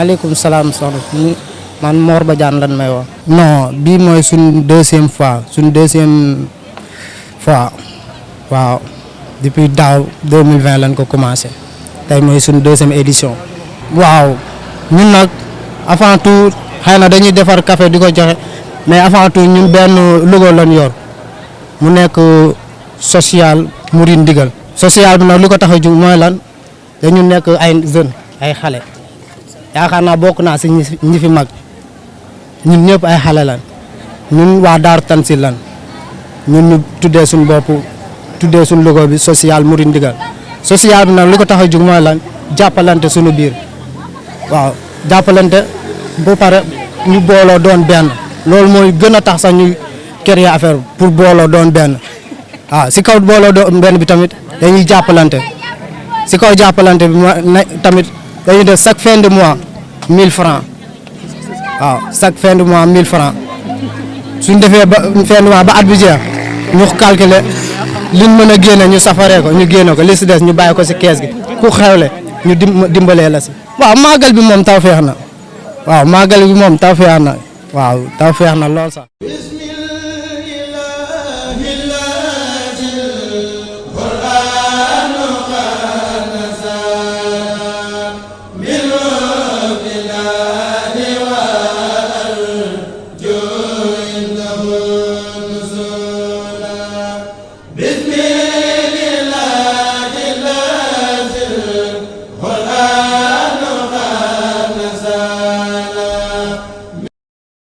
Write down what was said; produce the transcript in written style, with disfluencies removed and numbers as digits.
Waaleykum salaam soxna man Mor Badiane lan may wax. non bii mooy suñ deuxième fois waaw depuis daaw 2020 lañ ko commencé tey mooy suñ deuxième édition. waaw ñun nag avant tout xëy na dañuy defar café di ko joxe mais avant tout ñun benn logo lañ yor mu nekk social Mouride Ndigal. social bi nag li ko tax a jug mooy lan dañu nekk ay jeunes ay xale. yaakaar naa bokk naa si ñi fi mag ñun ñëpp ay xale lan ñun waa Daaru Tansil lan ñun ñu tuddee suñu bopp tuddee suñu logo bi social Mouride Ndigal. social bi nag li ko tax a jug mooy lan jàppalante suñu biir waaw jàppalante ba pare ñu booloo doon benn loolu mooy gën a tax sax ñu créer affaire pour booloo doon benn waaw si kaw booloo doon benn bi tamit dañuy jàppalante si kaw jàppalante bi tamit. dañuy def chaque fin de mois 1000 francs waaw chaque fin de mois 1000 francs suñ defee ba fin de mois ba at bi jeex ñu calculer liñ mën a génne ñu safaree ko ñu génne ko li si des ñu bàyyi ko si kees gi ku xewle ñu dimbalee la si. waaw màggal bi moom taw feex na waaw màggal bi moom taw feex na waaw taw feex na lool sax.